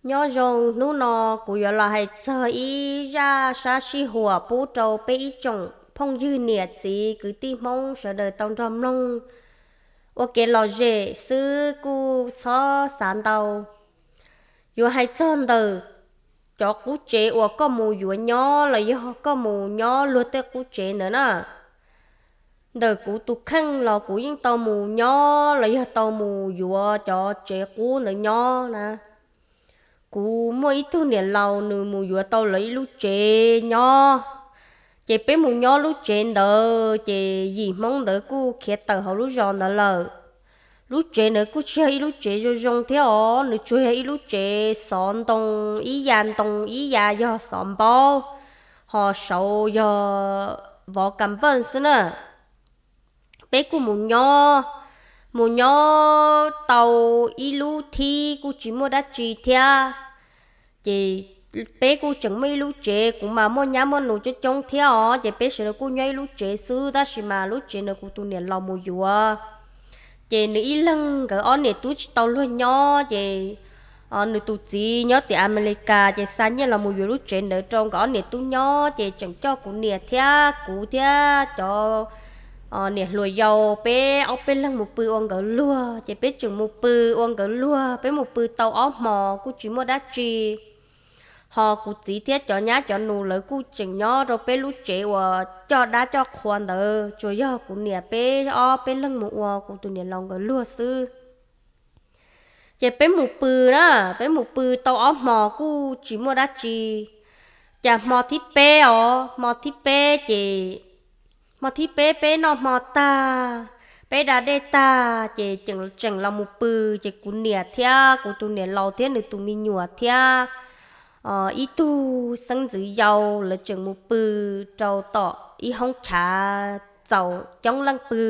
Nyob zoo, hnub no kuv yuav los hais txog ib zaj sab sij huam pub rau peb ib tsoom phooj ywg niam txiv kwv tij Hmoob sawv daws tau nrog mloog ua kev lom zem xwb, kuj txhob xav ntau. Yuav hais txog ntawm cov qub tsev uas koj mus yuav nyob los yog koj mus nyob luag tej qub tsev ntawd na. Ntawm kuv tus kheej los kuv yeej tau mus nyob los yog tau mus yuav cov tsev qub ntawd nyob na. Kuv muaj ib tug niam laus, nws mus yuav tau lawv ib lub tsev nyob. Ces peb mus nyob lub tsev ntawd, ces yim Hmoob ntawd kuj khiav tawm hauv lub zos ntawd lawm. Lub tsev ntawd kuj tsis yog ib lub tsev zoo zoo thiab os, nws tsuas yog ib lub tsev xov ntoo, ib ya ntoo ib ya yog xov npaub, ho saud yog vov kas npawj xwb na. Peb kuj mus nyob, mus nyob tau ib lub thib kuj tsis muaj dab tsi thiab. Ces peb kuj tseem muaj ib lub tsev, kuv mas muaj nyab muaj nus coob coob thiab os, ces peb sawv daws kuj nyob ib lub tsev xwb, tab sis mas lub tsev ntawd kuv tus niam laus mus yuav. Ces nws ib leeg nkawd ob niam tub tsis tau luag nyob, ces nws tus txiv nyob tim Amelikas ces xa nyiaj los mus yuav lub tsev ntawd rau nkawd ob niam tub nyob, ces tseem coj kuv niam thiab kuv thiab cov niam hluas yau peb ob peb leeg mus pw ua nkawd luag. Ces peb tseem mus pw ua nkawd luag, peb mus pw tau ob hmos kuj tsis muaj dab tsi. Ho kuv txiv thiab cov nyab cov nus lawv kuj tseem nyob rau peb lub tsev uas coj dab coj qhua ntawd, tsuas yog kuv niam peb ob peb leeg mus ua kuv tus niam laus nkawd luag xwb. Ces peb mus pw na, peb mus pw tau ob hmos kuj tsis muaj dab tsi. Cas hmo thib peb os, hmo thib peb ces, hmo thib peb peb noj hmo tag, peb da dej tag ces tseem los mus pw. Ces kuv niam thiab kuv tus niam laus thiab nws tus me nyuam thiab ib tug xeeb ntxwv yau, lawv tseem mus pw rau tom ib hoob chav txaus coob leej pw.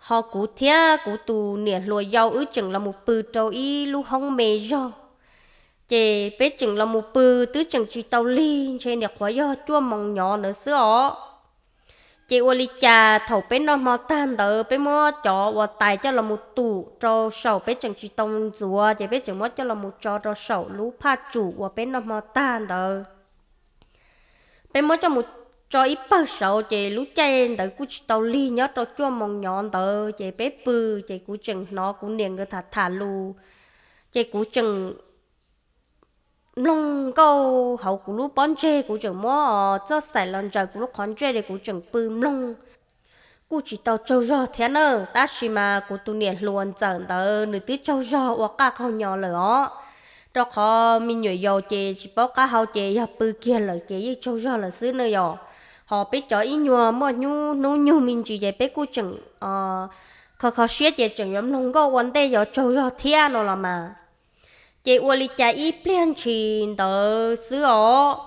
Ho kuv thiab kuv tus niam hluas yau wb tseem los mus pw rau ib lub hoob me zog. Ces peb tseem los mus pw twb tseem tsis tau lig, ntshe niam qhuav yog cuaj moos nyob ntawd xwb os. Ces ua li cas thaum peb noj hmo tag ntawd peb muab cov uas tais coj los mus tum rau saum, peb tseem tsis tau ntxuav ces peb tseem muab coj los mus tso rau saum lub phaj tsum uas peb noj hmo tag ntawd. Peb muab coj mus tso ib pawg saud ces lub caij ntawd kuj tsis tau lig, nyob rau cuaj moos nyob ntawd ces peb pw, ces kuv tseem hnov kuv niam nkawd tham tham lus, ces kuv tseem mloog nkauj hauv kuv lub pob ntseg, kuv tseem muab txoj xaim los ntsaws kuv lub qhov ntsej es kuv tseem pw mloog. Kuj tsis tau tsaug zog thiab na, tab sis mas kuv tus niam hluas ntxawm ntawd nws twb tsaug zog ua qaj qaug nyo lawm os. Rau qhov me nyuam yaus ces tsis paub qab hau ces yog pw kiag lawm ces yeej tsaug zog lawm xwb ne yom. Ho peb cov ib nyuag muaj hnub nyoog me ntsis ces peb kuj tseem kho kho siab ces tseem yuav mloog nkauj ua ntej yuav tsaug zog thiab no los mas. Ces ua li cas ib pliag ntshis ntawd xwb os,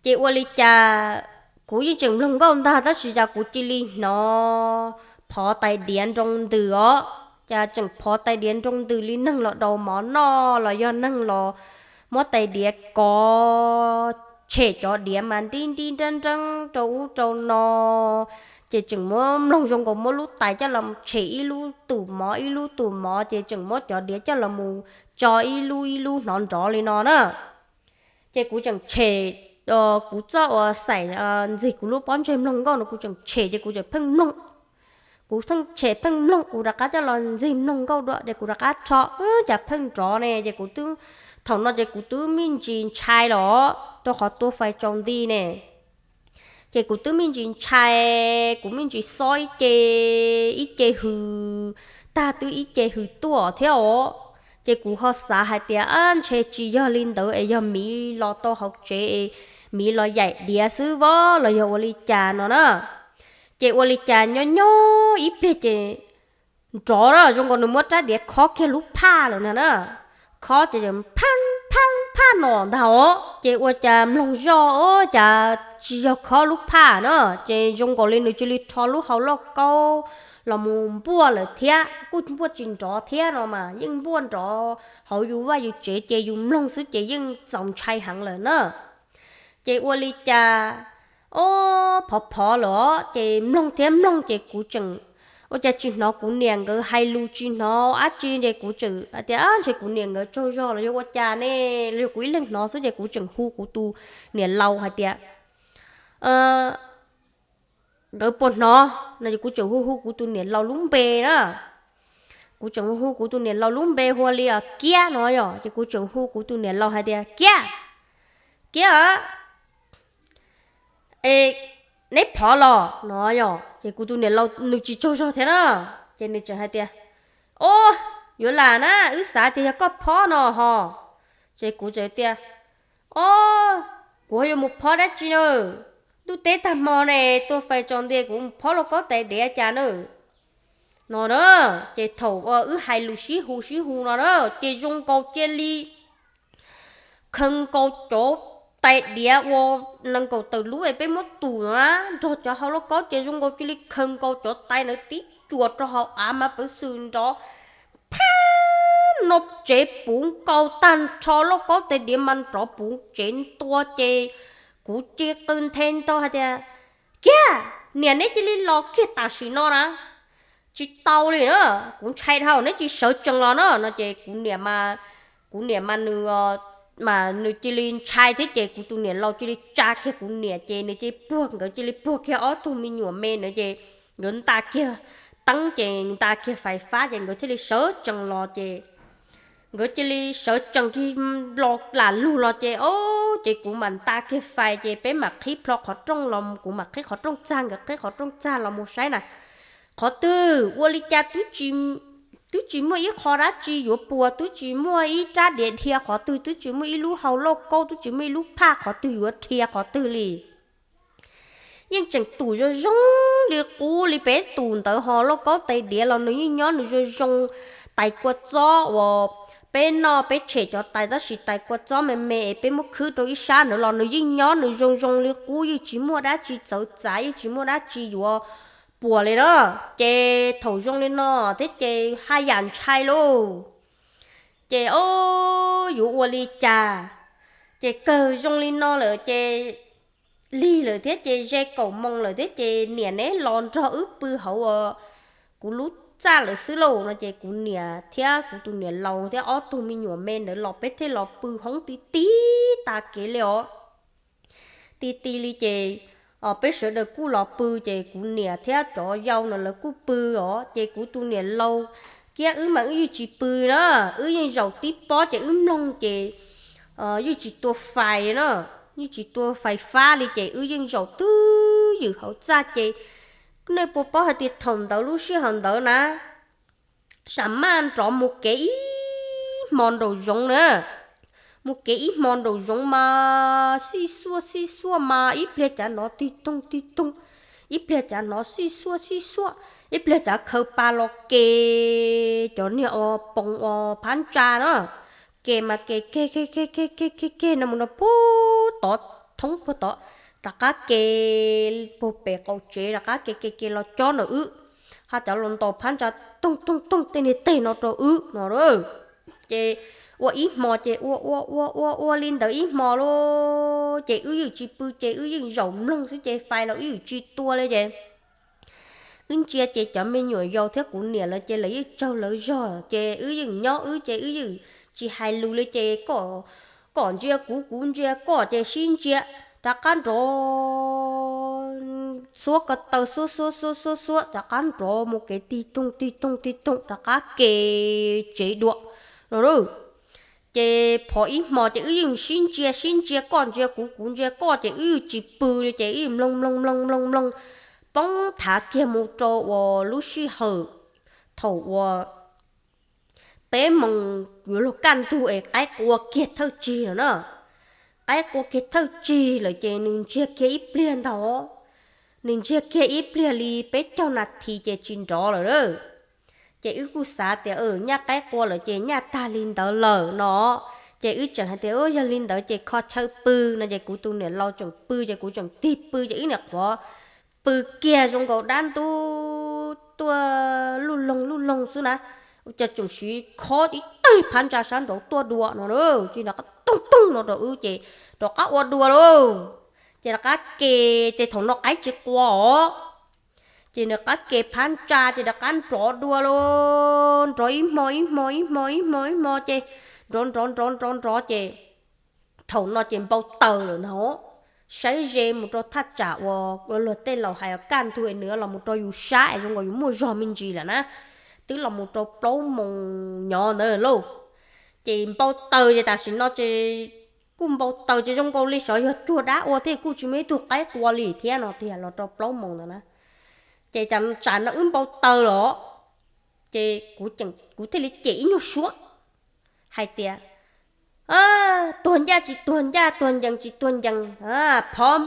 ces ua li cas kuv yeej tseem mloog nkauj ntag tab sis cas kuv cia li hnov phov tais diav nroo ntws os. Cas tseem phov tais diav nroo ntws li neeg los daus mov noj los yog neeg los muab tais diav kov, tshem cov diav mas nrib nrib nreeb nreeb rau ub rau no. Ces tseem muab mloog zoo nkaus muab lub tais coj los tshem ib lub tus mov ib lub tus mov, ces tseem muab cov diav coj los mus tso ib lub ib lub hnov nrov li no na. Ces kuv tseem tshem kuv txoj uas xaim ntxig kuv lub pob ntseg mloog nkauj no, kuv tseem tshem ces kuv tseem pheej mloog. Kuv pheej tshem pheej mloog, kuv rov qab coj los ntxig mloog nkauj dua ces kuv rov qab rho, cas pheej nrov ne, ces kuv twb, thaum no ces kuv twb me ntsis ntshai los rau qhov tua fais tsaus nti ne. Ces kuv twb me ntsis ntshai, kuv me ntsis xob ib ce, ib ce hws tag twb ib ce hws tuaj thiab os. Ces kuv ho xav hais tias, ab, ntshe tsis yog li ntawd es yog miv los tau hauv tsev es miv los yaim diav xwb vov los yog ua li cas no na. Ces ua li cas nyob nyob ib pliag ces nrov na, zoo nkaus nws muab rab diav khob kiag lub phaj lawm na na. Khob ces pheej pheej phaj no ntag os. Ces ua cas mloog zoj, ua cas tsis yog khob lub phaj na, ces zoo nkaus li nws cia li rho lub hau lauj kaub los mus npuaj lawm thiab, kuj npuaj tsis nrov thiab no mas, yeej npuaj nrov hauv yus vaj yus tsev ces yus mloog xwb ces yeej txaus ntshai heev lawm na. Ces ua li cas, o, phov phov lawm os, ces mloog thiab mloog ces kuv tseem ua cas tsis hnov kuv niam nkawd hais lus, tsis hnov dab tsi, ces kuv tseem hais tias ntshe kuv niam nkawd tsaug zog los yog ua cas ne, los yog kuv ib leeg hnov xwb, ces kuv tseem hu kuv tus niam laus hais tias nkawd puas hnov no, ces kuv tseem hu hu kuv tus niam laus lub npe na. Kuv tseem hu hu kuv tus niam laus lub npe hu li Kiab no yom, ces kuv tseem hu kuv tus niam laus hais tias Kiab, Kiab, e, neb phov los no yom, ces kuv tus niam laus nws tsis tsaug zog thiab na, ces nws tseem hais tias, o, yuav lam na, wb xav tias yog koj phov no ho. Ces kuv tseem tias, o, kuv yuav mus phov dab tsi na, ntuj teb tag hmo ne, tua fais tsaus nti kuv mus phov lauj kaub tais diav cas na, no na. Ces thaum wb hais lus sib hu sib hu no na, ces zoo nkaus cia li khaws nkaus cov tais diav ua nees nkaum tawm lub es peb muab tus no na, nrog cov hau lauj kaub ces zoo nkaus cia li khaws nkaus cov tais ntawd tib cuam rau hauv av mas peev xwm nrov phab no tsev puv nkaus tag nrho, lauj kaub tais diav mas nrov puv tsev ntua ces kuv cia li qw nthe ntau hais tias, Kiag, niam neb cia li los kiag tam sim no na, tsis tau li na, kuv ntshai dhau, neb cia li sawv tsees los na no. Ces kuv niam, kuv niam mas nws, mas nws cia li ntshai thiab ces kuv tus niam laus cia li tsa kiag kuv niam ces nws cia li puag, nkawd cia li puag kiag ob tug me nyuam me ntawd ces nkawd nta kiag teeb ces nta kiag fais fab ces nkawd thiaj li sawv tsees los ces nkawd cia li sawv tsees kiag los lam lug los ces, o, ces kuv mam nta kiag fais ces peb mam qhib plho qhov rooj los, kuv mam qhib qhov rooj txag, nkawd qhib qhov rooj txag los mus saib na, qhov twg ua li cas twb tsis muaj ib qho dab tsi yuav puas, twb tsis muaj ib rab diav dhia qhov twg, twb tsis muaj ib lub hau lauj kaub, twb tsis muaj ib lub phaj qhov twg yuav dhia qhov twg li. Yeej tseem tus zoo zoo li qub li peb tus ntawd ho lauj kaub tais diav los nws yeej nyob nws zoo zoo. Tais kua txob uas peb noj peb tshem cov tais, tab sis tais kua txob me me es peb muab khwb rau ib sab ntawd los nws yeej nyob nws zoo zoo li qub, yeej tsis muaj dab tsi txawv txav, yeej tsis muaj dab tsi yuav puas li na. Ces thaum zoo li no thiab ces haj yam ntshai lauj. Ces, o, yuav ua li cas? Ces kawg zoo li no lawm ces lig lawm thiab ces ze kaum moos lawm thiab ces niam neb los nrog wb pw hauv kuv lub txaj lawm xwb lauj no. Ces kuv niam thiab kuv tus niam laus thiab ob tug me nyuam me ntawd los peb thiaj los pw hoob ti ti tas kev li os. Ti ti li ces peb sawv daws kuj los pw ces kuv niam thiab cov yau no lawv kuj pw os. Ces kuv tus niam laus thiab wb mas wb yeej tsis pw na, wb yeej zaum tib pob ces wb mloog ces yeej tsis tua fais na, yeej tsis tua fais fab li ces wb yeej zaum twj ywm hauv txaj ces nej puas paub hais tias thaum ntawd lub sij hawm ntawd na, sam maj nrov mus kev ib hmo nraum zoov na, mus kev ib hmo nraum zoov mas xij xuaj xij xuaj mas ib pliag cav hnov tig toog tig toog, ib pliag cav hnov xij xuaj xij xuaj, ib pliag cav khaws pa los ke cov niag ua poos ua phab ntsa na, ke mas ke ke ke ke ke ke ke no mus rau puag tod, thoob puag tod, rov qab ke puag pem qaum tsev rov qab ke ke ke los cob ntawm wb, hos cov los ntaus phab ntsa toog toog toog tej niag teg no rau wb no. Ces ua ib hmo ces ua ua ua ua ua li ntawd ib hmo lauj ces wb yeej tsis pw ces wb yeej zaum mloog xwb ces fais los wb yeej tsis tua li ces wb ntsia ces cov me nyuam yaus thiab kuv niam lawv ces lawv yeej tsaug lawv zog ces wb yeej nyob wb ces wb yeej tsis hais lus li ces koj ntsia kuv kuv ntsia koj ces sib ntsia, rov qab nrov xuab ko taw xuab xuab xuab xuab xuab rov qab nrov mus kev tig toog tig toog tig toog rov qab ke tsev dua no. Ces phov ib hmo ces wb yeej sib ntsia sib ntsia, koj ntsia kuv kuv ntsia koj ces wb yeej tsis pw li ces wb mloog mloog mloog mloog mloog, poob thav kiag mus rau uas lub sij hawm thaum uas peb moos yuav luag kaj ntug es qaib qua kiag thawj tsig lawm na. Qaib qua kiag thawj tsig lawm ces nws ntsiag kiag ib pliag ntag, nws ntsiag kiag ib pliag li peb caug nas this ces tsis nrov lawm a. Ces wb kuj xav tias nyaj qaib qua lawm ces nyaj tag li ntawd lawm no, ces wb tseem hais tias yog li ntawd ces kho chaw pw no ces kuv tus niam laus tseem pw ces kuv tseem tig pw ces wb niam qhuav pw kiag zoo nkaus dab ntub tuaj luj loog luj loog xwb na, ua cas tseem siv khob ib teg phab ntsa sab nraud tuaj dua no, ces rov qab toog toog no rau wb ces rov qab ua dua lauj. Ces rov qab ke, ces thaum no qaib tsis qua os. Ces nws rov qab ke phab ntsa ces rov qab nrov dua lauj, nrov ib hmo ib hmo ib hmo ib hmo ib hmo ces nrov nrov nrov nrov nrov ces thaum no ces npau taws lawm no. Saib ze mus rau thaj tsam uas luag tej laus hais kaj ntug nws los mus rau yus sab es zoo nkaus yus muaj zog me ntsis lawm na, twb los mus rau plaub moos nyob ntawd lauj. Ces npau taws ces tam sim no ces kuj npau taws ces zoo nkaus li xyov yog cuag dab ua thiab kuj tsis muaj ib tug qaib qua li thiab no tiag los rau plaub moos ntawd na. Ces tsam no wb npau taws los ces kuv thiaj li cem ib nyuag suab hais tias, tuag ncaj tsis tuag ncaj, tuag ncees tsis tuag ncees, phov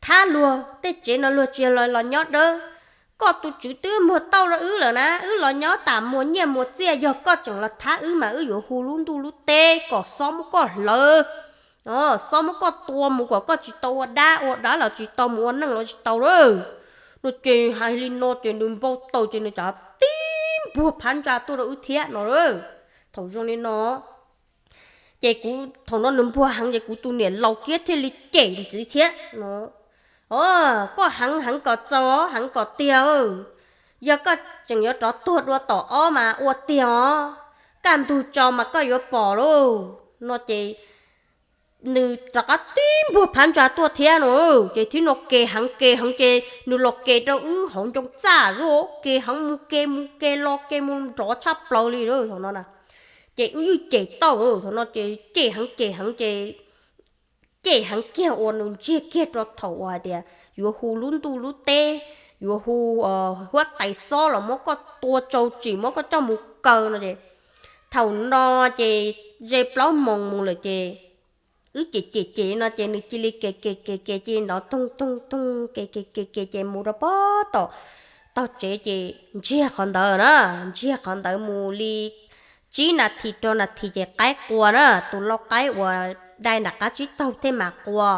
thab luag tej tsev no luag tsis los los nyob dawb. Koj tus tswv twb muag tauj rau wb lawm na, wb los nyob tas muag nyiaj muag txiaj, yog koj tseem los thab wb mas wb yuav hu lub ntuj lub teb kom xob muab koj hlawv, xob muab koj tua mus kom koj tsis tau ua dab, ua dab los tsis tau, mus ua neej los tsis tau lawm. No ces hais li no ces nws npau taws ces nws txawm tib npuag phab ntsa tuaj rau wb thiab no. Thaum zoo li no ces kuv thaum no nws npuag heev ces kuv tus niam laus kiag thiaj li cem ntxiv thiab no, koj heev heev kom txaus, heev kom tiag, yog koj tseem yuav rov tuag dua tom ob mas ua tiag os, kaj ntug tso mas koj yuav pom lauj no ces nws rov qab tib npuag phab ntsa tuaj thiab no. Ces thib no ke heev ke heev ces nws los ke rau wb hauv ncoo txaj xwb, ke heev mus ke mus ke los ke mus nrov tshaj plaws li thaum no na. Ces wb yeej cem tau, thaum no ces cem heev cem heev ces cem heev kiag uas nws ntsiag kiag rau thaum uas hais tias yuav hu lub ntuj lub teb, yuav hu huab tais xob los muab koj tua tsau tsim muab koj coj mus kaw no ces thaum no ces ze plaub moos mus lawm ces wb cem cem cem no ces nws cia li ke ke ke ke cia li nrov toog toog toog ke ke ke ke ces mus rau pob tom tog tsev ces ntsiag qhov ntawd na, ntsiag qhov ntawd mus li tsib nas this rau nas this ces qaib qua na, tus lau qaib uas dai nram qab tsib taug thiaj mam qua,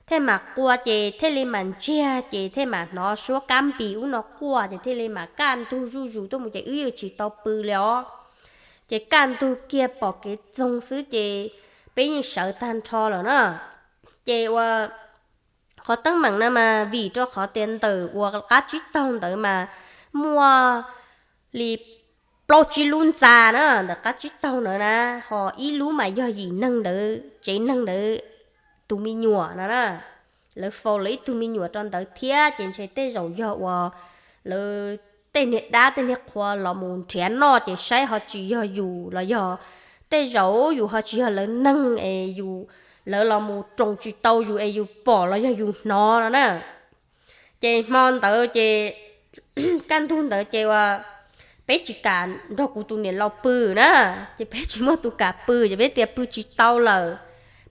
thiaj mam qua ces thiaj li mam ntsiag ces thiaj mam hnov suab kab npis ub no quaj ces thiaj li mam kaj ntug zuj zus tuaj mus ces wb yeej tsis tau pw li os. Ces kaj ntug kiag pom kev txoog xwb ces peb yeej sawv tag nrho lawm na. Ces ua qhov teeb meem no mas vim rau qhov tias ntawm uas qab tsib taug ntawd mas muaj li plaub tsib lub ntxa na, ntawm qab tsib taug ntawd na, ho ib lub mas yog yim neeg ntawd tsev neeg ntawd tus me nyuam no na, lawv faus lawv ib tug me nyuam rau ntawd thiab ces ntshe tej zaum yog uas lawv tej niag dab tej niag qhua los mus nrhiav noj ces saib ho tsis yog yus los yog tej zaum yus ho tsis yog lawv neeg es yus, lawv los mus roos tsis tau yus es yus pom los yog yus hnov no na. Ces hmo ntawd ces kaj ntug ntawd ces uas peb tsis kam nrog kuv tus niam laus pw na, ces peb tsis muaj tus kam pw ces peb tias pw tsis tau lawm,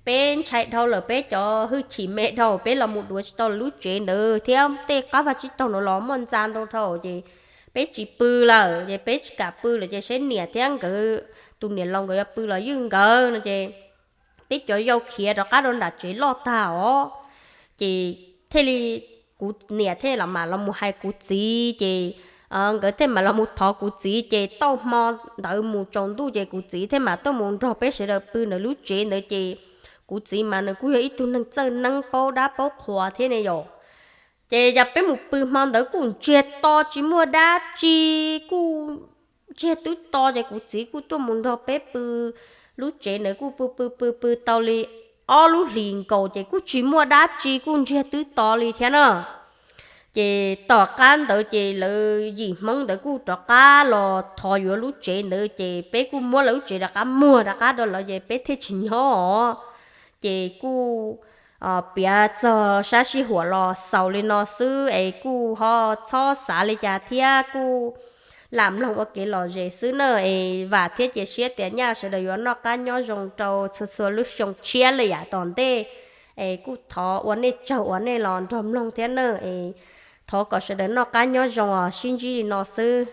peb ntshai dhau lawm, peb cov hwj chim me dhau, peb los mus duav tsis tau lub tsev ntawd thiab tej qab vaj tsib taug ntawd los muaj ntxa ntau dhau ces peb tsis pw lawm ces peb tsis kam pw lawm ces seb niam thiab nkawd, tus niam laus nkawd yuav pw los ywj nkawd no ces peb cov yau khiav rov qab rau nram tsev loj tag os. Ces thiaj li kuv niam thiaj los mam los mus hais kuv txiv ces nkawd thiaj mam los mus thov kuv txiv ces tau hmo ntawd mus tsaus ntuj ces kuv txiv thiaj mam tuaj mus nrog peb sawv daws pw ntawm lub tsev ntawd ces kuv txiv mas nws kuj yog ib tug neeg txawj neeb paub dab paub qhua thiab ne yom. Ces yog peb mus pw hmo ntawd kuj ntsiag to tsis muaj dab tsi, kuj ntsiag twb to ces kuv txiv kuj tuaj mus nrog peb pw lub tsev ntawd kuj pw pw pw pw tau li ob lub hlis nkaus ces kuj tsis muaj dab tsi kuj ntsiag twb to li thiab na. Ces tom qab ntawd ces lawv yim Hmoob ntawd kuj rov qab los thov yuav lub tsev ntawd ces peb kuj muab lawv lub tsev rov qab muag rov qab rau lawv ces peb thiaj tsis nyob os. Ces kuj piav txog sab sij huam los xaus li no xwb es kuj ho txhob xav li cas thiab kuj lam mloog ua kev lom zem xwb na es vam thiab cia siab tias nyaj sawv daws yuav noj qab nyob zoo rau txhua txhua lub xyoo tshiab li yam tom ntej es kuj thov ua nej tsaug uas nej los nrog mloog thiab na es thov kom sawv daws noj qab nyob zoo os, sib ntsib li no xwb.